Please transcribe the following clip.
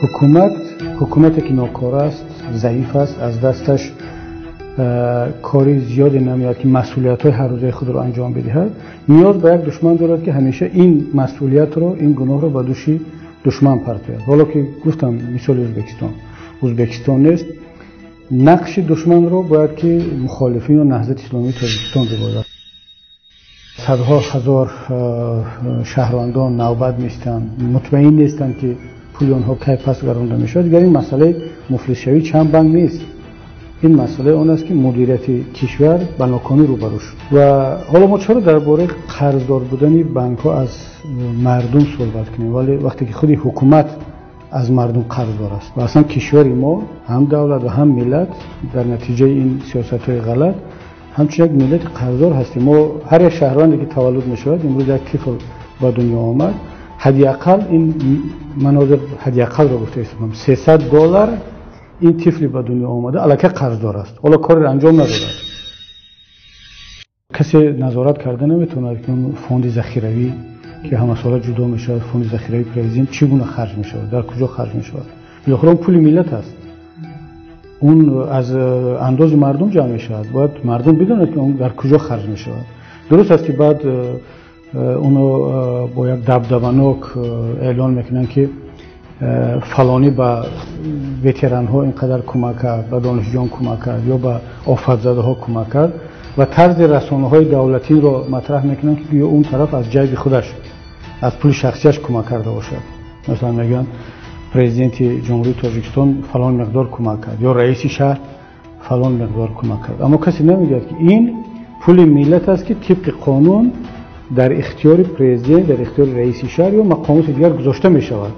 Ҳукумат, ҳукумате ки нокор аст, заиф аст, аз дасташ кори зиёде намеояд, ки масъулиятҳои ҳаррӯзаи худро анҷом бидиҳад, ниёз ба як душман дорад, ки ҳамеша ин масъулиятро, ин гуноҳро ба дӯши душман партояд. Ҳоло ки гуфтам, мисоли Ӯзбекистон, Ӯзбекистон нест, нақши душманро бояд ки мухолифин ё Наҳзати Исломии Тоҷикистон бибозад. Садҳо ҳазор шаҳрвандон навбат меистанд, мутмаин нестанд, ки пули онҳо кай пас гардонда мешавад. Дигар ин масъалаи муфлисшавии чанд банк нест, ин масъалаи он аст, ки мудирияти кишвар ба нокомӣ рӯбарӯ шуд. Ва ҳоло мо чаро дар бораи қарздор будани банкҳо аз мардум суҳбат кунем, вале вақте ки худи ҳукумат аз мардум қарздор аст ва аслан кишвари мо, ҳам давлат ва ҳам миллат, дар натиҷаи ин сиёсатҳои ғалат ҳамчун як миллати қарздор ҳастем. Мо ҳар як шаҳрванде ки таваллуд мешавад, имрӯз як тифл ба дунё омад, ҳадди ақал, ин ман ҳозир ҳадди ақалро гуфта истодам, 300 доллар ин тифли ба дунё омада аллакай қарздор аст, ҳоло кореро анҷом надодааст. Касе назорат карда наметавонад, ки он фонди захиравӣ, ки ҳамасола ҷудо мешавад, фонди захиравии президент, чӣ гуна харҷ мешавад, дар куҷо харҷ мешавад. Билохира он пули миллат аст, он аз андози мардум ҷамъ мешавад, бояд мардум бидонад, ки он дар куҷо харҷ мешавад. Дуруст аст, ки баъд оно бо як дабдабанок эълон мекунанд, ки фалонӣ ба ветеранҳо ин қадар кӯмак кард, ба донишҷӯён кӯмак кард ё ба офатзадаҳо кӯмак кард, ва тарзи расонаҳои давлатиро матраҳ мекунанд, ки гӯё он тараф аз ҷайби худаш, аз пули шахсияш кӯмак карда бошад. Масалан, мегӯянд, президенти Ҷумҳурии Тоҷикистон фалон миқдор кӯмак кард ё раиси шаҳр фалон миқдор кӯмак кард, аммо касе намегӯяд, ки ин пули миллат аст, ки тибқи қонун дар ихтиёри президент, дар ихтиёри раиси шаҳр ё мақомоти дигар гузошта мешавад.